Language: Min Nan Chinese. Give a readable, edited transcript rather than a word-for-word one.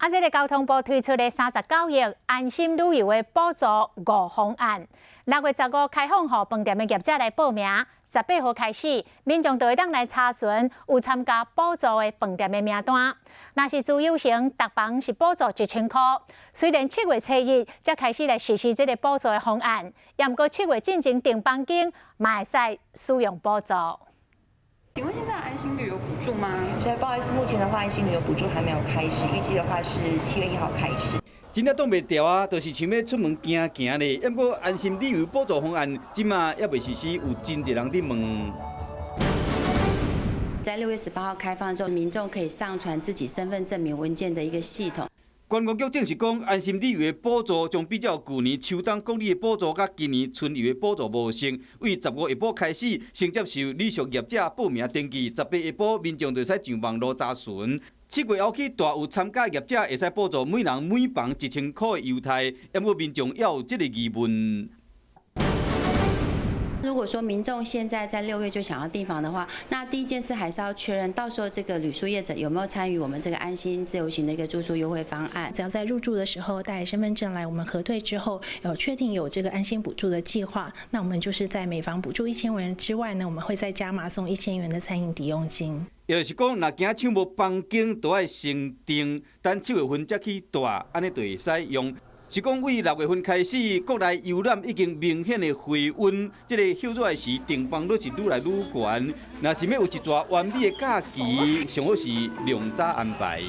啊，這个交通部推出的39億安心旅遊的補助五方案，6月15開放予飯店的業者來報名，18號開始，民眾就會當來查詢有參加補助的飯店的名單。若是自由行，逐房是補助1000箍。雖然7月初一才開始來實施這个補助的方案，也毋過7月進前訂房間嘛會使使用補助。請問現在有安心旅遊補助嗎？所以不好意思，目前的話，安心旅遊補助還沒有開始，預計的話是7月1號開始。真正擋袂牢啊，就是想欲出門行行咧。不過安心旅遊補助方案，這馬猶未實施，有真濟人佇問。在6月18號開放之後，民眾可以上傳自己身份證明文件的一個系統。觀光局證實講，安心旅遊的補助將比照舊年秋冬國旅的補助，佮今年春遊的補助模式，對15下晡開始，先接受旅宿業者報名登記，18下晡民眾就會使上網路查詢。7月後起，住有參加業者會使補助每人每房1000箍的優待，不過民眾猶有這个疑問。如果說民眾現在在6月就想要訂房的話，那第一件事還是要確認，到時候這個旅宿業者有沒有參與我們這個安心自由行的一個住宿優惠方案。只要在入住的時候帶身份證來，我們核對之後，有確定有這個安心補助的計劃，那我們就是在每房補助1000元之外呢，我們會再加碼送1000元的餐飲抵用金。也就是講，若驚搶無房間，就愛先訂，等7月份才去蹛，按呢就會使用。是講對6月份開始，國內遊覽已經明顯的回溫，這个歇熱時訂房率是愈來愈懸。若是欲有一逝完美的假期，上好是量早安排。